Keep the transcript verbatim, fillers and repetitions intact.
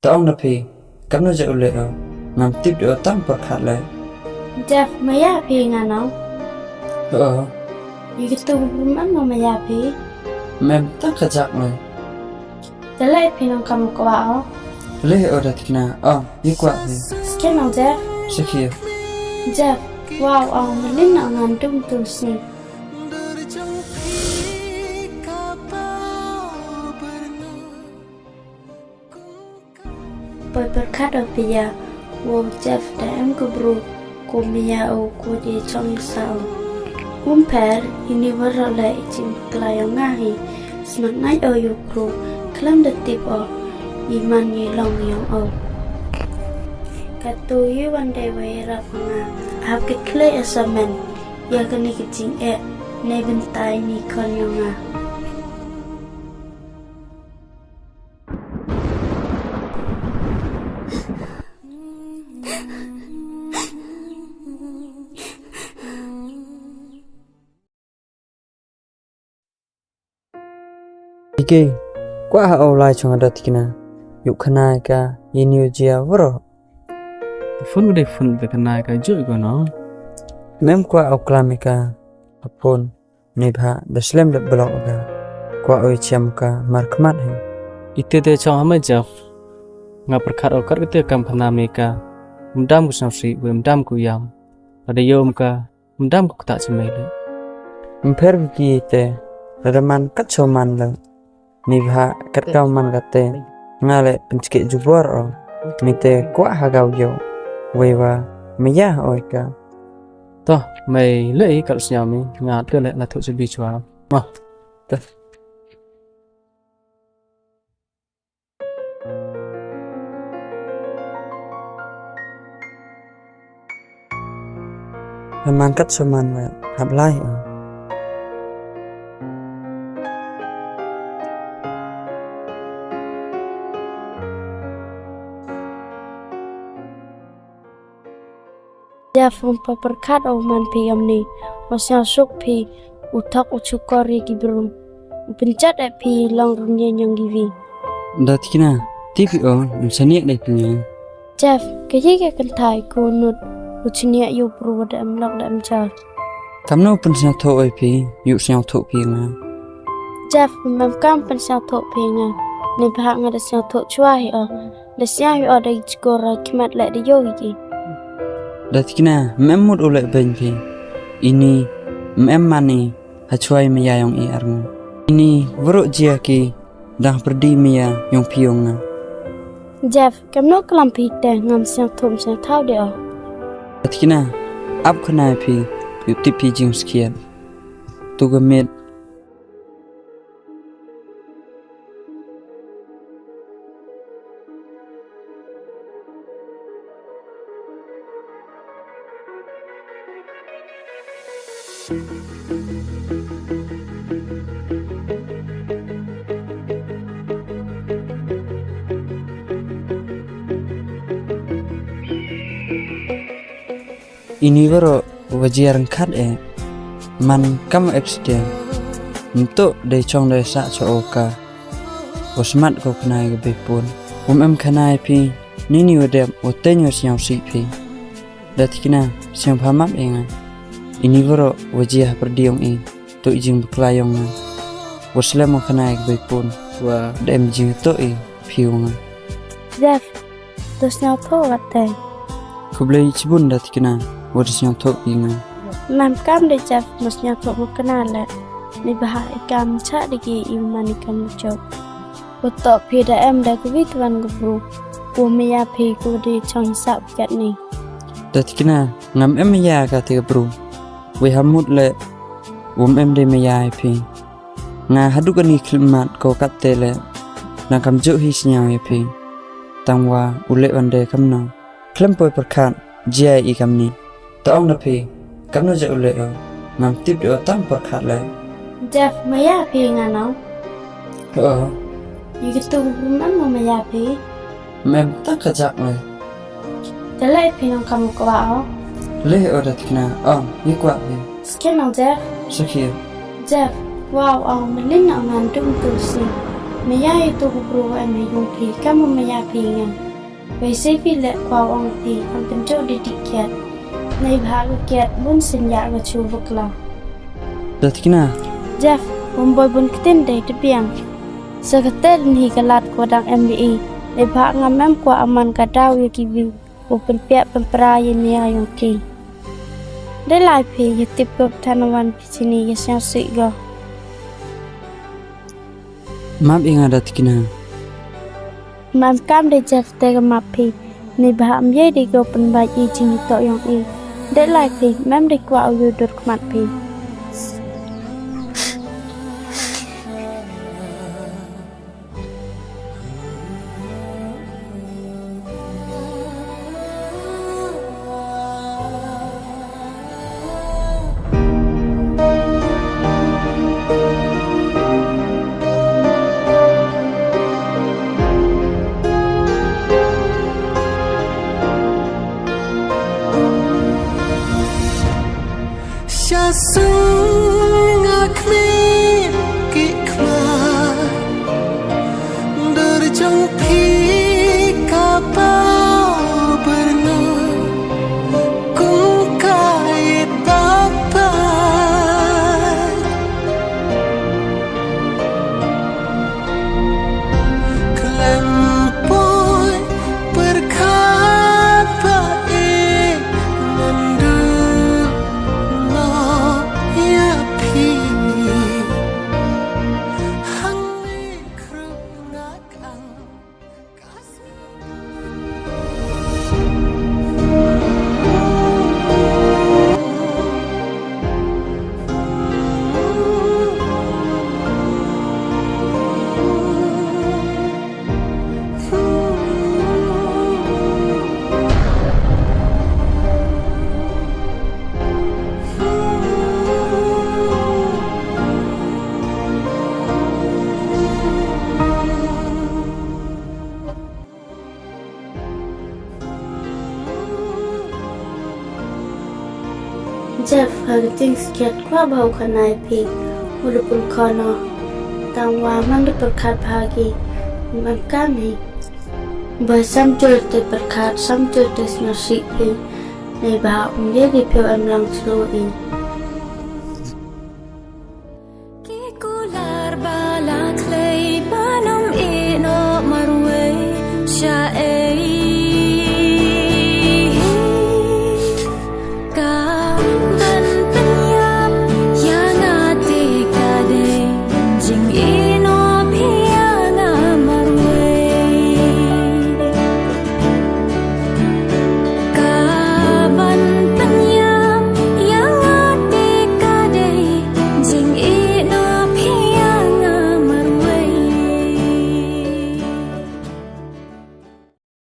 To ong da phi, kamno ja u leh o, ngam tip de o tang pyrkhat le. Jeff, maya phi nga no? O. I kitu bru em no maya phi? Mem tang kajak le. Te le phi nong kam kwah o? Le o da tikna, o, i kwah phi. Sken nong Jeff? Sakhi. Jeff, wow, o, malin o ngan dum tu sni. Poi pyrkhat o phi ya, wow Jeff da em ka bru, ko maya o ko de chong sa o. Um pher, ini waroh le i jingkla yong nga hi, smat ngai o yow bru, khlem da tip o, i man i long yong o. Katu i wan de wei rap nga, hap ki khlei asamen, ya kani ki jingeh, ne bynta ini khon yong nga. Ike, kwah ha o lai chong da tikna. Yow khana ka, ini u jia waroh. Phone de phone de khana ka jooh ko no. Mem kwah o klam ka, ha phone. Neibhah da slem da block ka. Kwah o i chiam ka markhmat hi. Ite de chong hama Jeff. Nga pyrkhat o kat kate kam khana me ka. Mdam ku sngewsih, wei mdam ku yam. Lada yow em ka, mdam ku ktah chimei le. Mpher ki ite, lada man kat cho man le. Neibhah kat ka man kate, nga le pynchkeh jubor o, mi te kwah ha ka u yow, wei wa maya o i ka. To, mei le i kat sñiaw mi, nga te le la thoh chabi chwa. Ma. To. Hap man kat cho man wa hap lai o. Jeff, um poi pyrkhat o man phi yam ni, wa sñiaw suk phi, u thok u chukor ya ki bru, u pynjot e phi long run ye yong ki wi. Da tikna, tip i o, um saniah de phi yong. Jeff, ka ye ka kynthai ko nut, u chniah yow bru da em lok da em jar. Kamno pynsñiawthooh o phi, yow sñiawthooh phi nga. Jeff, mem kam pynsñiawthooh phi nga, neibhah nga da sñiawthooh chwa hi o, da sñiaw hi o da i chkor ra khmat le da yow hi ki. Da tikna, mem mut u le beiñ phi, ini, mem man i, ha chwa i maya yong i ar nga. Ini, waroh jia ki, dang pyrdi maya yong phi yong nga. Jeff, kamno klam phi te ngam sñiawthooh sñiawthooh de o. Da tikna, ap khana phi, yow tip phi jingskhiat. Tu ka miet. Ini waroh wa jia ryngkat e, man kam accident. Mtoh de chong de sah cho o ka. Wa smat ko khana i ka bei pun. Um em khana i phi, nini wa dep, wa teiñ wa sñiawsih phi. Da tikna, sñiawbha map i nga. Ini waroh, wa jia ha pyrdi yong i, toh i jingbakla yong nga. Wa slem o khana i ka bei pun, wa da em jingtoh i phi wa nga. Jeff, to sñiawthooh wa te. Khublei chibun da tikna, wa da sñiawthooh i nga. Mem kam de Jeff, ma sñiawthooh ma kna le. Neibhah i kam chah de ki i man i kam jop. Wa toh phi da em da ka wi twan ka bru. Wa maya phi ko de chong sap katni. Da tikna, ngam em maya kate ka bru. Wei ha mut le, wam em de maya i phi. Nga hadooh kani khlem mat ko katte le, nang kam jooh hi sñiaw ya phi. Tangwa u leh wan de kamno. Khlem poi pyrkhat, jia i kamni. To ong da phi, kamno ja u leh o, ngam tip de o tang pyrkhat le. Jeff, maya phi nga no? O. I kitu bru em no maya phi? Mem tang kajak le. Te le phi nong kam kwah o? Le o da tikna, o, i kwah phi. Sken nong Jeff? Sakhi. Jeff, wow, o, malin o ngan dum tu sni. Maya itu ka bru em ha yung phi, kam maya phi nga. Wei se phi le kwah ong phi, kam pynjot de dih kiad. Neibhah ka kiad bun sien ya ka chu bakla. Da Tikna. Jeff, bun boi bun ktien de te biang. Sa kate ni ka lad ko dang em bi i. Neibhah ngam em kwah aman ka daw ya ki wi. U pynpiah pynpra ya ni a yong ki. De lai phi ya tip ko than wan phi chini ya siang sui go. Map i nga Da Tikna. Mem kam de Jeff te ka map phi. Neibhah mye de ko pynbait i chini to yong i. De lai phi, mem de kwah u yu dur khmat phi. Sha sung nga khmih ki khmat, dur jong phi ka paw byrngut, kum ka it bak pat. Khlem poi pyrkhat ba e ngan duh noh ya phi. Hangne khruh nga kang. Jeff, ha ka jingsngewsih kwah bha u khana i phi, u da pun khana. Tang wa man da pyrkhat bha ki, man kam hi. Ba sam jur te pyrkhat, sam jur te sngewsih phi. Neibhah um ye di phi u em lang slo i. Ki kular ba la khlei ba nong ih noh marwei sha ei